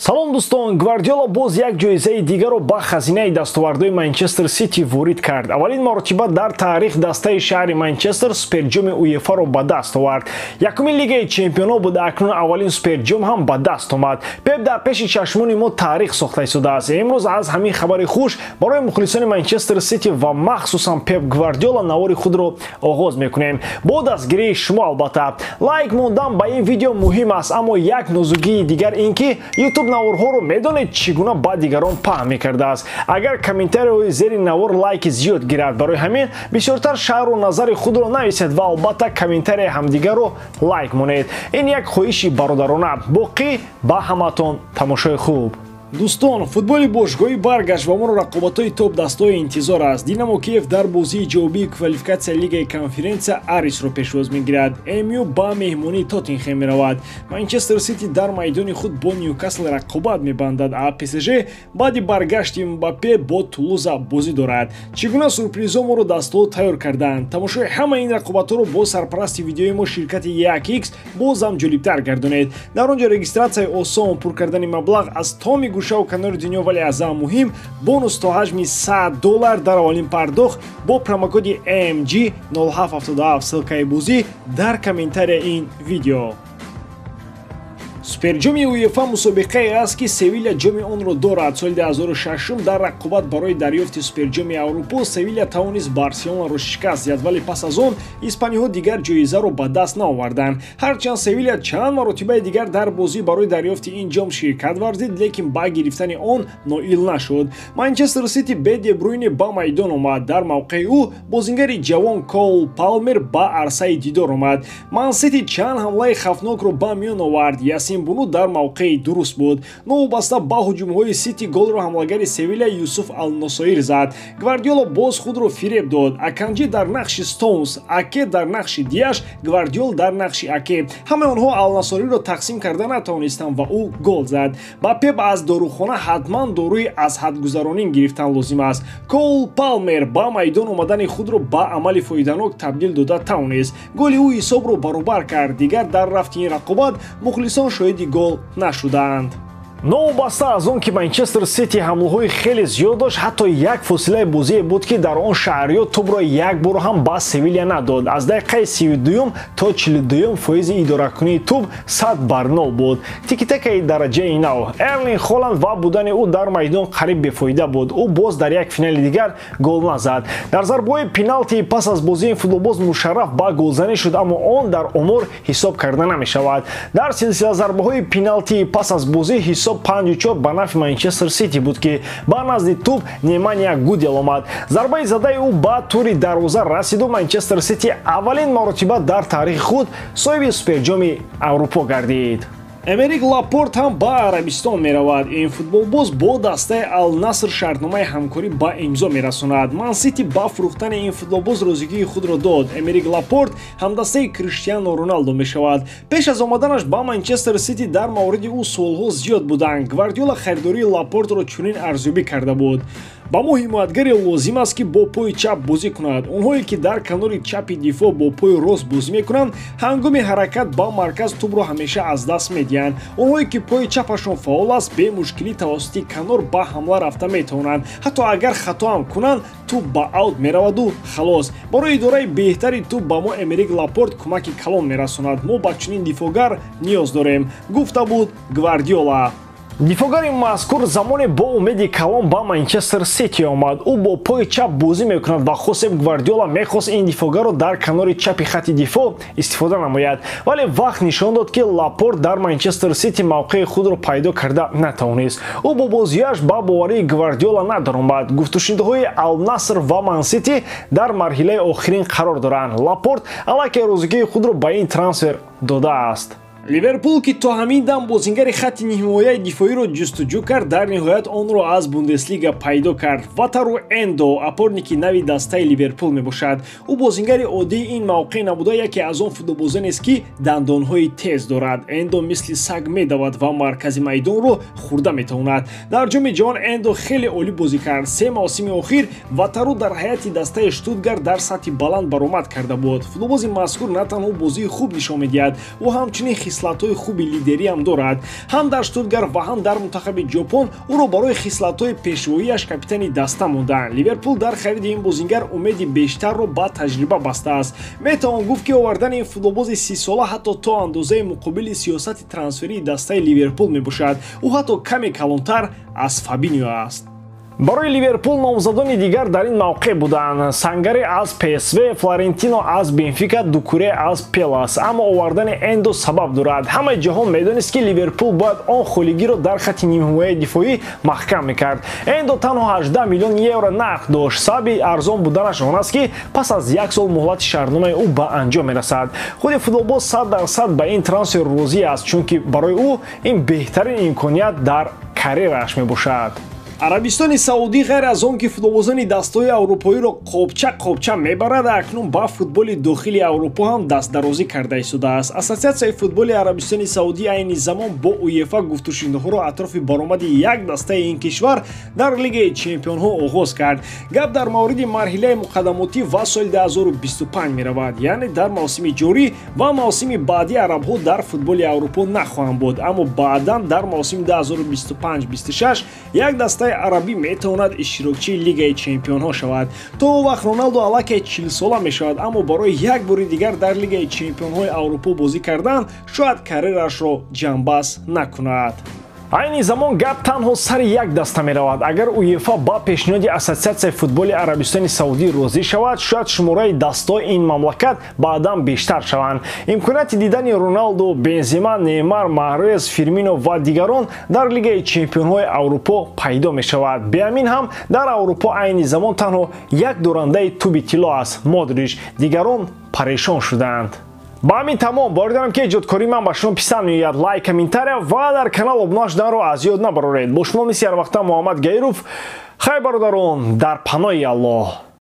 Салом, дӯстон! Гвардиола боз як ҷоизаи дигарро ба хазинаи дастовардҳои Манчестер Сити ворид кард. Аввалин маротиба дар таърих дастаи шаҳри Манчестер суперҷоми УЕФАро ба даст овард. Якумин Лигаи чемпионҳо буда, акнун аввалин суперҷом ҳам ба даст омад. Пеп дар пеши чашмони мо таърих сохта истодааст. Имрӯз аз ҳамин хабари хуш барои мухлисони Манчестер Сити ва махсусан Пеп Гвардиола навори худро оғоз мекунем. Бо дастгирии шумо, албатта. Лайк мондан ба ин видео муҳим аст, аммо як нозукии дигар ин ки Ютуб наворҳоро медонед, чӣ гуна ба дигарон паҳн мекардааст, агар комментарияҳои зери навор лайки зиёд гирад. Барои ҳамин бисёртар шарҳу назари худро нависед ва албатта комментарияи ҳамдигарро лайк монед. Ин як хоҳиши бародарона. Боқӣ ба ҳаматон тамошои хуб. Дӯстон, футболи бошгоҳӣ баргашт ва моро рақобатҳои топ-дастҳои интизор аст. Динамо Киев дар бозии ҷавобии квалификатсия Лигаи конференсия Арисро пешвоз мегирад. МЮ ба меҳмонии Тоттенхем меравад. Манчестер Сити дар майдони худ бо Ньюкасл рақобат мебандад, а ПСЖ баъди баргашти Мбаппе бо Тулуза бозӣ дорад. Чӣ гуна сюрпризҳо моро дастҳо тайёр карданд? Тамошои ҳамаи ин рақобатҳоро бо сарпарасти видеои мо, ширкати 1X, бозам ҷолибтар гардонед. Дар он ҷо регистратсияи осон, пур кардани маблағ аз томи гӯшаву канори дунё, вале аз ҳама муҳим, бонус то ҳаҷми 100 доллар дар аввалин пардохт бо промокоди MG 0777. Ссылкаи бозӣ дар комментария ин видео. Суперҷоми УЕФА мусобиқае аст, ки Севиля ҷоми онро дорад. Соли 2006 дар рақобат барои дарёфти Суперҷоми Аврупо Севиля тавонист Барселонаро шикаст диҳад, вале пас аз он испаниҳо дигар ҷоизаро ба даст наоварданд. Ҳарчанд Севиля чанд маротибаи дигар дар бозӣ барои дарёфти ин ҷом ширкат варзид, лекин ба гирифтани он ноил нашуд. Манчестер Сити бе Дебруйне ба майдон омад. Дар мавқеи ӯ бозингари ҷавон Кол Палмер ба арсаи дидор омад. Мансити чанд ҳамлаи хавфнокро ба миён овард. Ясин Буну дар мавқеи дуруст буд. Новобаста ба ҳуҷумҳои Сити, голро ҳамлагари Севиля Юсуф Алносоир зад. Гвардиола боз худро фиреб дод. Аканҷи дар нақши Стоунс, Аке дар нақши Диаш, Гвардиол дар нақши Аке. Ҳамаи онҳо Алнасориро тақсим карда натавонистанд ва ӯ гол зад. Ба Пеп аз дорухона ҳатман доруи аз ҳадгузаронӣ гирифтан лозим аст. Кол Палмер ба майдон омадани худро ба амали фоиданок табдил дода тавонист. Голи ӯ ҳисобро баробар кард. Дигар дар рафти ин рақобат мухлисон шоҳиди гол нашуданд. Новобаста аз он ки Манчестер Сити ҳамлаҳои хеле зиёд дошт, ҳатто як фосилаи бозие буд, ки дар он шаҳриё тӯбро як бор ҳам ба Севиля надод. Аз дақиқаи 32-юм то 42-юм фоизи идоракунии тӯб 100 бар 0 буд. Тикитакаи дараҷаи нав. Эрлинг Холанд ва будани ӯ дар майдон қариб бефоида буд. Ӯ боз дар як финали дигар гол назад. Дар зарбаҳои пеналти пас аз бозии футболбоз мушарраф ба голзанӣ шуд, аммо он дар омор ҳисоб карда намешавад. Дар силсила зарбаҳои пеналти пас аз бозӣ ҳисоб 5-4 ба нафъи Манчестер Сити буд, ки ба назди тӯб Немания Гудел омад. Зарбаи задаи ӯ ба тури дарвоза расиду Манчестер Сити аввалин маротиба дар таърихи худ соҳиби Суперҷоми Аврупо гардид. Эмерик Лапорт ҳам ба Арабистон меравад. Ин футболбоз бо дастаи Алнаср шартномаи ҳамкорӣ ба имзо мерасонад. Мансити ба фурӯхтани ин футболбоз розигии худро дод. Эмерик Лапорт ҳамдастаи Криштиано Роналдо мешавад. Пеш аз омаданаш ба Манчестер Сити дар мавриди ӯ суолҳо зиёд буданд. Гвардиола харидории Лапортро чунин арзёбӣ карда буд: «Ба мо ҳимоятгаре лозим аст, ки бо пои чап бозӣ кунад. Онҳое, ки дар канори чапи дифоъ бо пои рост бозӣ мекунанд, ҳангоми ҳаракат ба марказ тӯбро ҳамеша аз даст медиҳанд. Онҳое, ки пои чапашон фаъол аст, бемушкилӣ тавассути канор ба ҳамла рафта метавонанд. Ҳатто агар хато ҳам кунанд, тӯб ба аут мераваду халос. Барои идораи беҳтари тӯб ба мо Эмерик Лапорт кӯмаки калон мерасонад. Мо ба чунин дифоъгар ниёз дорем», гуфта буд Гвардиола. Дифоъгари мазкур замоне бо умеди калон ба Манчестер Сити омад. Ӯ бо пои чап бозӣ мекунад ва Хосеп Гвардиола мехост ин дифоъгарро дар канори чапи хатти дифоъ истифода намояд, вале вақт нишон дод, ки Лапорт дар Манчестер Сити мавқеи худро пайдо карда натавонист. Ӯ бо бозиаш ба боварии Гвардиола надаромад. Гуфтушунидаҳои Алнаср ва Мансити дар марҳилаи охирин қарор доранд. Лапорт аллакай розигии худро ба ин трансфер додааст. Ливерпул, ки то ҳамин дам бозингари хатти ҳимояи дифоиро ҷустуҷӯ кард, дар ниҳоят онро аз Бундеслига пайдо кард. Ватару Эндо опорники нави дастаи Ливерпул мебошад. Ӯ бозингари оддии ин мавқеъ набуда, яке аз он футболбозонест, ки дандонҳои тез дорад. Эндо мисли саг медавад ва маркази майдонро хӯрда метавонад. Дар Ҷоми ҷаҳон Эндо хеле олӣ бозӣ кард. 3 мавсими охир Ватару дар ҳайати дастаи Штутгарт дар сатҳи баланд баромад карда буд. Футболбози мазкур на танҳо бозии хуб нишон медиҳад, ӯ ҳамчунин Хислатҳои хуби лидерӣ ҳам дорад. Ҳам дар Штутгарт ва ҳам дар мунтахаби Ҷопон ӯро барои хислатҳои пешвоияш капитани даста монданд. Ливерпул дар хариди ин бозингар умеди бештарро ба таҷриба бастааст. Метавон гуфт, ки овардани ин футболбози 30-сола ҳатто то андозаи муқобили сиёсати трансферии дастаи Ливерпул мебошад. Ӯ ҳатто каме калонтар аз Фабинио аст. Барои Ливерпул номзадони дигар дар ин мавқеъ буданд: Сангаре аз ПСВ, Флорентино аз Бенфика, Дукуре аз Пелас. Аммо овардани Эндо сабаб дорад. Ҳамаи ҷаҳон медонист, ки Ливерпул бояд он холигиро дар хатти нимҳимояи дифоӣ маҳкам мекард. Эндо танҳо 18 миллион евро нарх дошт. Сабаби арзон буданаш он аст, ки пас аз як сол муҳлати шартномаи ӯ ба анҷом мерасад. Худи футболбоз 100% ба ин трансфер розӣ аст, чунки барои ӯ ин беҳтарин имконият дар карьерааш мебошад. Арабистони Саудӣ ғайр аз он ки футболбозони дастҳои аврупоиро қопча қопча мебарад, акнун ба футболи дохили Аврупо ҳам дастдарозӣ карда истодааст. Ассотсиатсияи футболи Арабистони Саудӣ айни замон бо УЕФА гуфтушунидҳоро атрофи баромади як дастаи ин кишвар дар Лигаи чемпионҳо оғоз кард. Гап дар мавриди марҳилаи муқаддамотӣ ва соли 2025 меравад, яъне дар мавсими ҷорӣ ва мавсими баъдӣ арабҳо дар футболи Аврупо нахоҳанд буд, аммо баъдан дар мавсими 2025-26 як дастаи арабӣ метавонад иштирокчии Лигаи чемпионҳо шавад. То он вақт Роналдо аллакай 40-сола мешавад, аммо барои як бори дигар дар Лигаи чемпионҳои Аврупо бозӣ кардан шояд карьерашро ҷанбаст накунад. Айни замон гап танҳо сари як даста меравад. Агар УЕФА ба пешниҳоди Ассотсиатсияи футболи Арабистони Саудӣ розӣ шавад, шояд шумораи дастҳои ин мамлакат баъдан бештар шаванд. Имконияти дидани Роналдо, Бензема, Неймар, Маҳрез, Фирмино ва дигарон дар Лигаи чемпионҳои Аврупо пайдо мешавад. Беамин ҳам дар Аврупо айни замон танҳо як дорандаи туби тилло аст, Модрич. Дигарон парешон шудаанд. Ба ҳамин тамом. Бовар дорам, ки эҷодкории ман ба шумо писанд меояд. Лайк, комментария ва дар канал обуна шуданро аз ёд набароред. Бо шумо мисли ҳарвақта Муҳаммад Гаиров. Хайр, бародарон, дар паноҳи Аллоҳ.